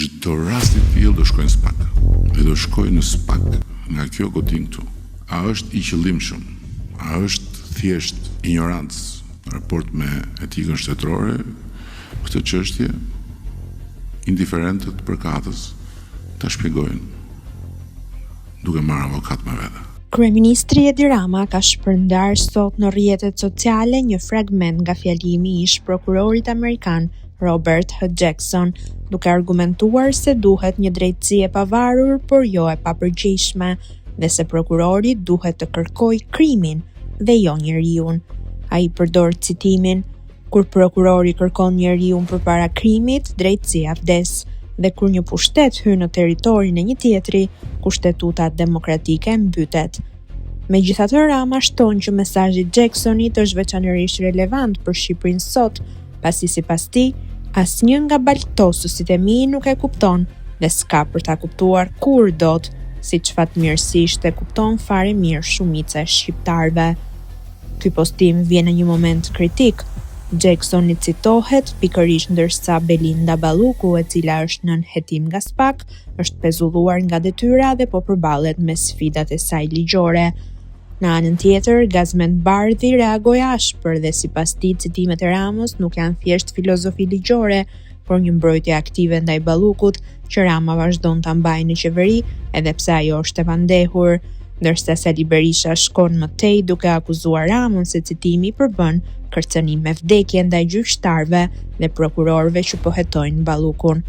Çdo rast i tillë do shkojë në SPAK. Dhe do shkojë në SPAK nga kjo godinë këtu. A është i qëllimshëm, a është thjesht injorancë në raport me etikën shtetërore, këtë çështje indiferentët përkatës ta shpjegojnë duke marrë avokat me vete. Kryeministri Edi Rama ka shpërndarë sot në rrjetet sociale një fragment nga fjalimi i ish-prokurorit amerikan Robert H. Jackson, duke argumentuar se duhet një drejtësi e pavarur, por jo e papërgjegjshme, dhe se prokurori duhet të kërkojë krimin dhe jo njeriun. Ai përdor citimin, Kur prokurori kërkon njeriun përpara krimit, drejtësia vdes, dhe kur një pushtet hyn në territorin e një tjetri, kushtetuta demokratike mbytet. Megjithatë Rama shton që mesazhi i Jacksonit është veçanërisht relevant për Shqipërinë sot, pasi sipas tij, asnjë nga baltosësit e mi nuk e kupton dhe s'ka për ta kuptuar kurrë dot, siç fatmirësisht e kupton fare mirë shumica e shqiptarëve. Ky postim vjen në një moment kritik. Jacksoni citohet pikërisht ndërsa Belinda Balluku, e cila është nën hetim nga SPAK, është pezulluar nga detyra dhe po përballet me sfidat e saj ligjore. Në anën tjetër, Gazment Bardhi reagoi ashpër dhe sipas tij citimet e Ramës nuk janë thjesht filozofi ligjore, por një mbrojtje aktive ndaj Ballukut, që Rama vazhdon ta mbajë në qeveri, edhe pse ajo është e pandehur. Ndërsa Sali Berisha shkon më tej duke akuzuar Ramën se citimi përbën kërcënim me vdekje ndaj gjyqtarëve dhe prokurorëve që po hetojnë Ballukun.